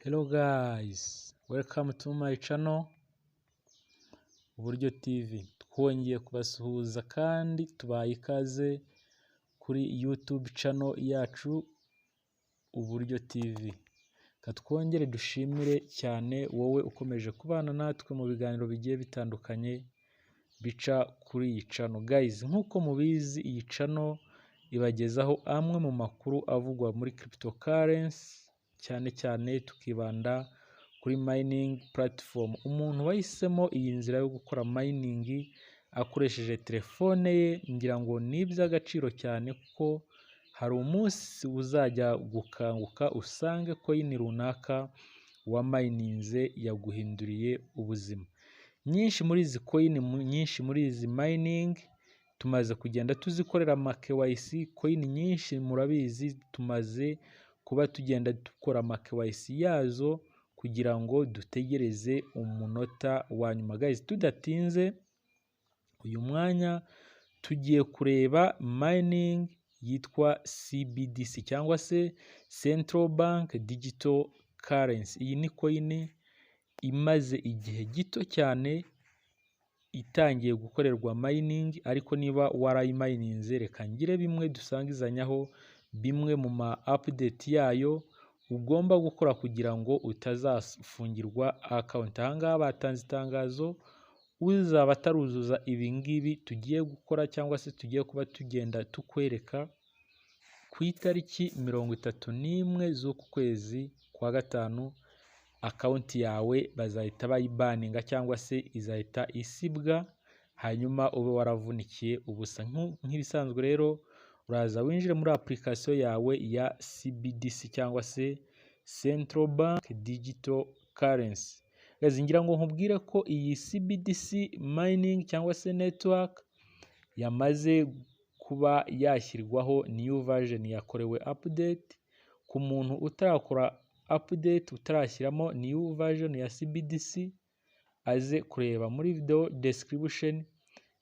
Hello guys, welcome to my channel Uburyo TV. Twongeye kubasuhuza kandi tubaye ikaze kuri YouTube channel yacu Uburyo TV. Reka twongere dushimire cyane wowe ukomeje kubana natwe mu biganiro bigiye bitandukanye bica kuri iyi channel. Guys, nk'uko mubizi, iyi channel ibagezaho amwe mu makuru avugwa muri cryptocurrency, cyane cyane tukibanda kuri mining platform. Umuntu wahisemo iyi nzira yo gukora mining akoresheje telefone ye, ngira ngo ni iby'agaciro cyane, kuko hari umunsi uzajya gukanguka usange coin runaka wamayininze yaguhinduriye ubuzima. Nyinshi muri izi coin, nyinshi muri izi mining tumaze kugenda tuzikorera ama KYC. Coin nyinshi murabizi, tumaze kuba tugenda dukora ama KYC yazo kugira ngo dutegereze umunota wa nyuma. Guys, tudatinze uyu mwanya, tugiye kureba mining yitwa CBDC cyangwa se Central Bank Digital Currency. Iyi ni coin imaze igihe gito cyane itangiye gukorerwa mining, ariko niba warayimayininze, reka ngire bimwe dusangizanyaho, bimwe mu ma update yayo ugomba gukora kugira ngo utazafungirwa account. Aha ngaha batanze itangazo: uzaba ataruzuza ibi ngibi tugiye gukora cyangwa se tugiye kuba tugenda tukwereka, ku itariki 31 z'uku kwezi kwa gatanu, account yawe bazahita bayibaninga cyangwa se izahita isibwa, hanyuma ube waravunikiye ubusa. Nk'ibisanzwe rero, uraza winjire muri application yawe ya CBDC cyangwa se Central Bank Digital Currency. Guys, ngira ngo nkubwire ko iyi CBDC mining cyangwa se network yamaze kuba yashyirwaho new version, yakorewe update. Ku muntu utarakora update, utarashyiramo new version ya CBDC, aze kureba muri video description,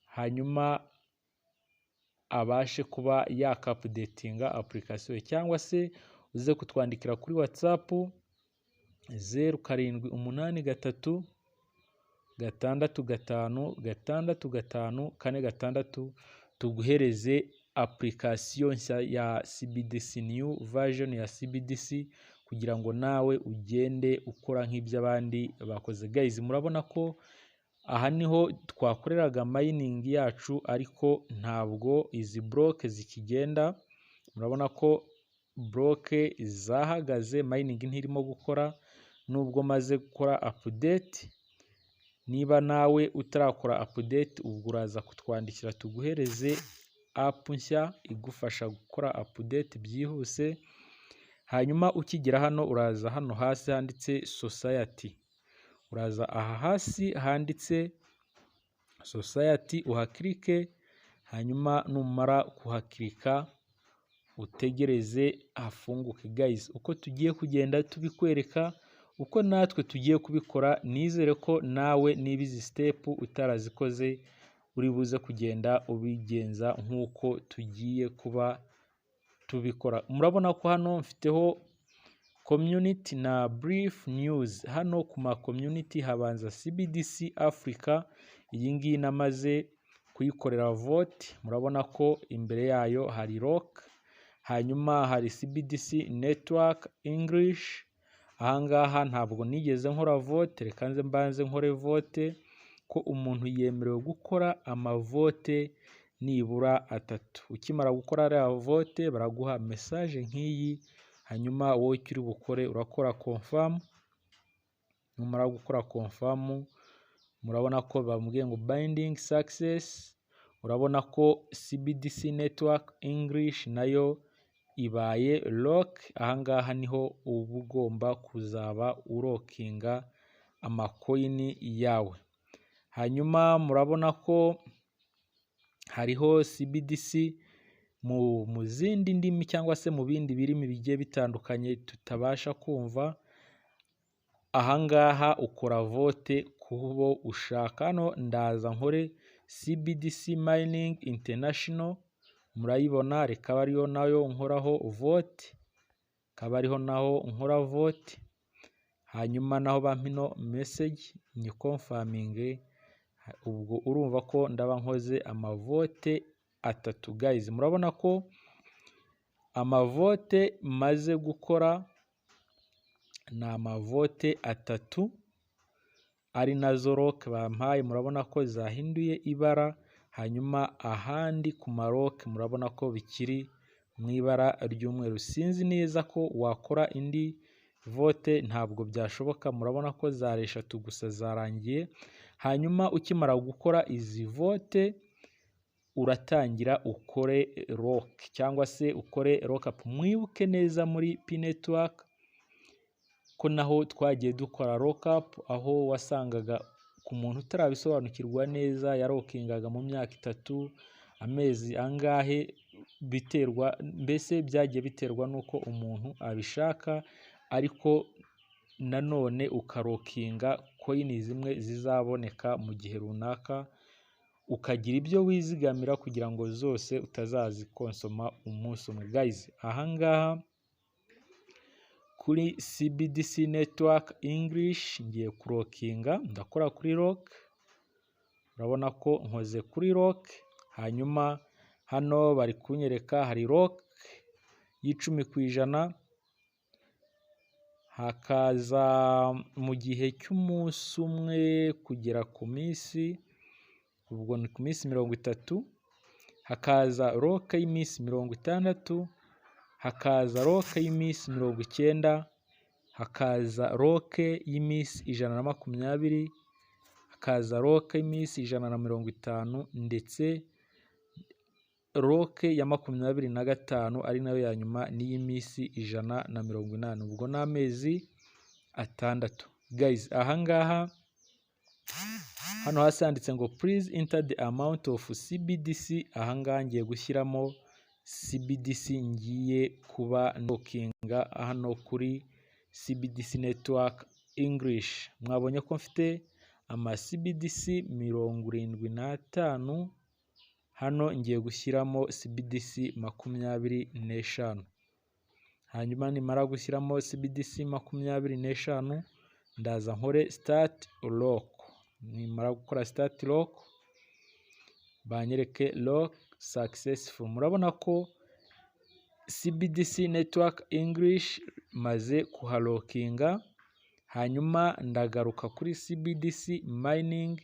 hanyuma abashe kuba yakapudetinga application, cyangwa se uze kutwandikira kuri WhatsApp 0783656546, tuguhereze application nshya ya CBDC, new version ya CBDC, kugira ngo nawe ugende ukora nk'iby'abandi bakoze. Guys, murabona ko aha niho twakoreraga mining yacu, ariko ntabwo izi block zikigenda. Murabona ko block zahagaze, mining ntirimo gukora nubwo maze gukora update. Niba nawe utarakora update, ubwo uraza kutwandikira tuguhereze app nshya igufasha gukora update byihuse. Hanyuma ukigera hano, uraza hano hasi handitse society, uraza aha hasi handitse society uhakirike. Hanyuma numara kuhakirika, utegereze hafunguke. Guys, uko tugiye kugenda tubikwereka, uko natwe tugiye kubikora, nizere ko nawe niba izi step utarazikoze, uri buze kugenda ubigenza nk'uko tugiye kuba tubikora. Murabona ko hano mfiteho community na brief news. Hano ku ma community habanza CBDC Africa. Iyi ngiyi namaze kuyikorera vote, murabona ko imbere yayo hari lock. Hanyuma hari CBDC Network English. Ahangaha ntabwo nigeze nkora vote, reka nze mbanze nkore vote, ko umuntu yemerewe gukora amavote nibura atatu. Ukimara gukora ariya vote, baraguha message nk'iyi. Hanyuma wowe icyo uri bukore, urakora confirm. Numara gukora confirm, murabona ko bambwiye ngo binding success. Urabona ko CBDC Network English nayo ibaye lock. Ahangaha niho uba ugomba kuzaba urokinga amacoin yawe. Hanyuma murabona ko hariho CBDC mu zindi ndimi cyangwa se mu bindi birimi bigiye bitandukanye tutabasha kumva. Ahangaha ukora vote ku bo ushaka. Hano ndaza nkore CBDC Mining International, murayibona, reka abe ariyo nayo nkoraho vote, akaba ariho naho nkora vote. Hanyuma naho bampa ino message nyiconfirminge. Ubwo urumva ko ndaba nkoze amavote atatu. Guys, murabona ko amavote maze gukora ni amavote atatu, ari nazo lock bampaye. Murabona ko zahinduye ibara, hanyuma ahandi ku ma lock murabona ko bikiri mu ibara ry'umweru. Sinzi neza ko wakora indi vote, ntabwo byashoboka. Murabona ko zari eshatu gusa zarangiye. Hanyuma ukimara gukora izi vote, uratangira ukore lock cyangwa se ukore lockup. Mwibuke neza muri Pi Network ko naho twagiye dukora lockup, aho wasangaga ku muntu utarabisobanukirwa neza yalockingaga mu myaka 3, amezi angahe, biterwa, mbese byagiye biterwa n'uko umuntu abishaka. Ariko nanone ukalockinga coin zimwe zizaboneka mu gihe runaka, ukagira ibyo wizigamira kugira ngo zose utazaziconsoma umunsi umwe. Guys, ahangaha kuri CBDC Network English ngiye kulockinga, ndakora kuri lock. Urabona ko nkoze kuri lock. Hanyuma hano bari kunyereka hari lock y'10%, hakaza mu gihe cy'umunsi umwe kugera ku minsi, ubwo ni ku minsi 30, hakaza lock y'iminsi 60, hakaza lock y'iminsi 90, hakaza lock y'iminsi 120, hakaza lock y'iminsi 150, ndetse lock ya 25 ari nayo ya nyuma n'iy'iminsi 180, ubwo ni amezi 6. Guys, ahangaha hano hasi handitse ngo "Please enter the amount of CBDC". Ahangaha ngiye gushyiramo CBDC ngiye kuba lockinga hano kuri CBDC Network English. Mwabonye ko mfite ama CBDC 75, hano ngiye gushyiramo CBDC 25. Hanyuma nimara gushyiramo CBDC 25, ndaza nkore start lock. Nimara gukora start lock, banyereke "Lock successful". Murabona ko CBDC Network English maze kuhalockinga. Hanyuma ndagaruka kuri CBDC Mining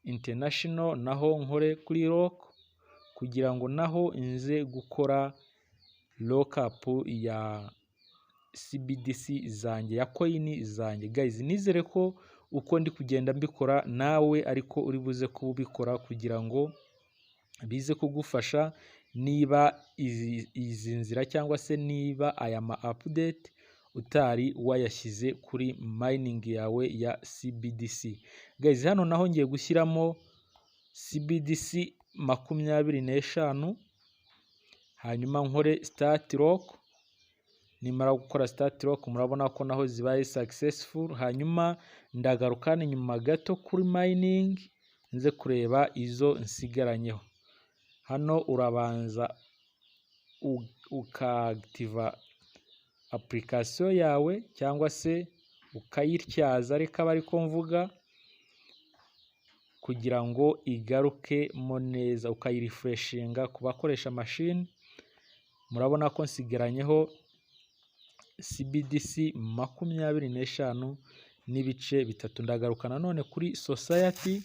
International, naho nkore kuri lock kugira ngo naho nze gukora lockup ya CBDC zanjye, ya coin zanjye. Guys, nizere ko uko ndi kugenda mbikora nawe ariko uri buze kuba ubikora, kugira ngo bize kugufasha niba izi nzira cyangwa se niba aya ma update utari wayashyize kuri mining yawe ya CBDC. Guys, hano naho ngiye gushyiramo CBDC 25, hanyuma nkore start lock. Nimara gukora start lock, murabona ko naho zibaye successful. Hanyuma ndagaruka hano inyuma gato kuri mining, nze kureba izo nsigaranyeho. Hano urabanza ukaactiva application yawe cyangwa se ukayityaza, reka abe ariko mvuga, kugira ngo igarukemo neza, ukayirefreshinga ku bakoresha mashini. Murabona ko nsigaranyeho CBDC 25.3. Ndagaruka nanone kuri society,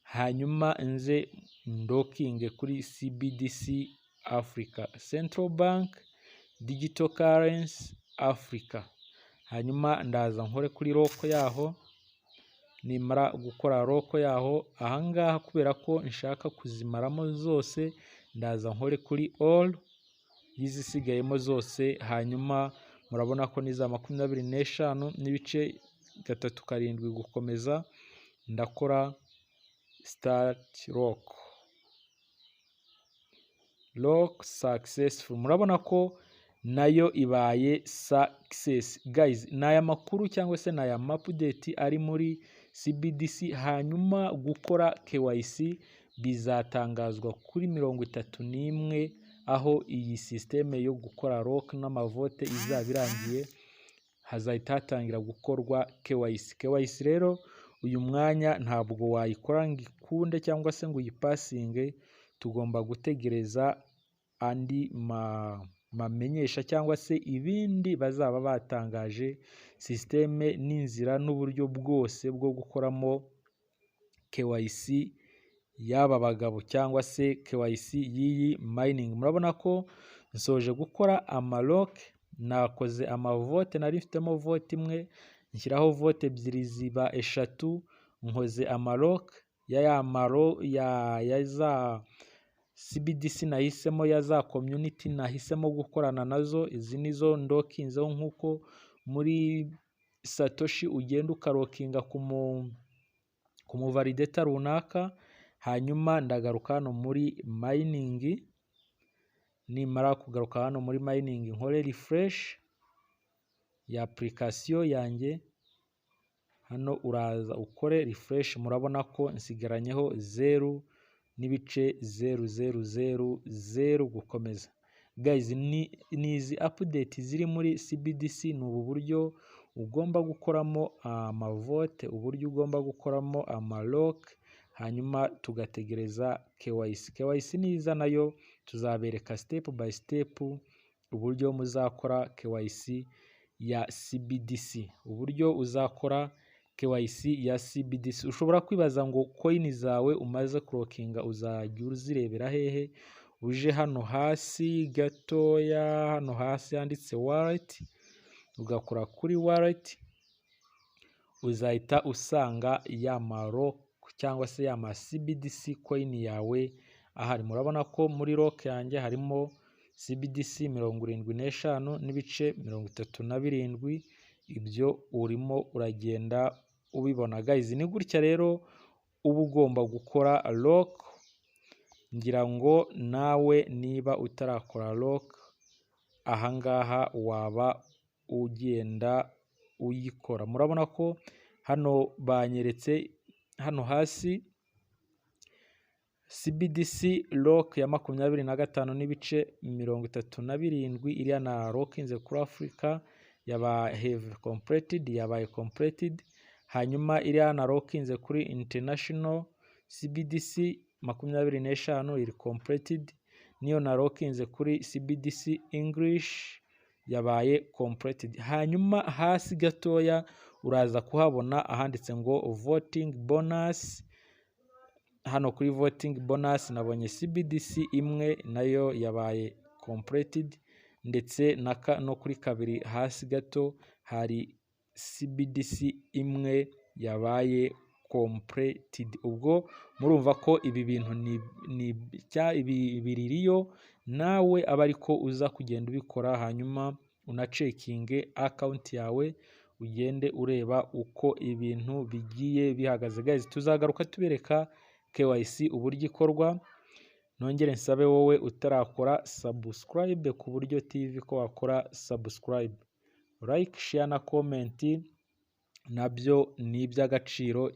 hanyuma nze ndockinge kuri CBDC Africa, Central Bank Digital Currency Africa. Hanyuma ndaza nkore kuri lock yaho. Nimara gukora lock yaho, ahangaha kubera ko nshaka kuzimaramo zose, ndaza nkore kuri all y'izisigayemo zose. Hanyuma murabona ko ni za 25.37 gukomeza, ndakora start lock, lock successful. Murabona ko nayo ibaye success. Guys, ni aya makuru cyangwa se ni aya ma update ari muri CBDC. Hanyuma gukora KYC bizatangazwa kuri 31, aho iyi système yo gukora lock n'amavote izaba irangiye. Hazahita hatangira gukorwa KYC. KYC rero uyu mwanya ntabwo wayikora ngo ikunde cyangwa se ngo uyipasinge, tugomba gutegereza andi mamenyesha cyangwa se ibindi bazaba batangaje, système n'inzira n'uburyo bwose bwo gukoramo KYC y'aba bagabo cyangwa se KYC y'iyi mining. Murabona ko nsoje gukora ama lock, nakoze ama vote, nari mfitemo vote imwe, nshyiraho vote ebyiri ziba eshatu, nkoze ama lock ya maro ya za CBDC nahisemo, ya za community nahisemo gukorana nazo. Izi nizo ndokinzeho, nk'uko muri Satoshi ugenda ukarokinga ku mu validator runaka. Hanyuma ndagaruka hano muri mining. Nimara kugaruka hano muri mining, nkore refresh ya application yanjye. Hano uraza ukore refresh, murabona ko nsigaranyeho 0.00000 gukomeza. Guys, ni izi update ziri muri CBDC, ni ubu buryo ugomba gukoramo ama vote, uburyo ugomba gukoramo ama lock, hanyuma tugategereza KYC. KYC niza nayo tuzabereka step by step uburyo muzakora KYC ya CBDC, uburyo uzakora KYC ya CBDC. Ushobora kwibaza ngo coin zawe umaze kurokinga uzajya uzirebera hehe? Uje hano hasi gatoya, hano hasi handitse wallet, ugakora kuri wallet, uzahita usanga ya ma lock cyangwa se ya ma CBDC coin yawe ahari. Murabona ko muri lock yanjye harimo CBDC 75.37. Ibyo urimo uragenda ubibona. Guys, ni gutya rero uba ugomba gukora lock. Ngira ngo nawe niba utarakora lock ahangaha waba ugenda uyikora. Murabona ko hano banyeretse hano hasi CBDC lock ya 25.37, iriya na lockinze kuri Afurika yaba have completed, yabaye completed. Hanyuma iriya na lockinze kuri international CBDC 25 iri completed, niyo na lockinze kuri CBDC English yabaye completed. Hanyuma hasi gatoya uraza kuhabona ahanditse ngo voting bonus. Hano kuri voting bonus nabonye CBDC imwe, nayo yabaye completed, ndetse no kuri kabiri hasi gato hari CBDC imwe yabaye completed. Ubwo murumva ko ibi bintu ni biririyo, nawe aba ariko uza kugenda ubikora, hanyuma unacekinge account yawe, ugende ureba uko ibintu bigiye bihagaze. Guys, tuzagaruka tubereka KYC uburyo ikorwa. Nongere nsabe wowe utarakora subscribe ku Buryo TV ko wakora subscribe, like, share na comment, nabyo ni iby'agaciro.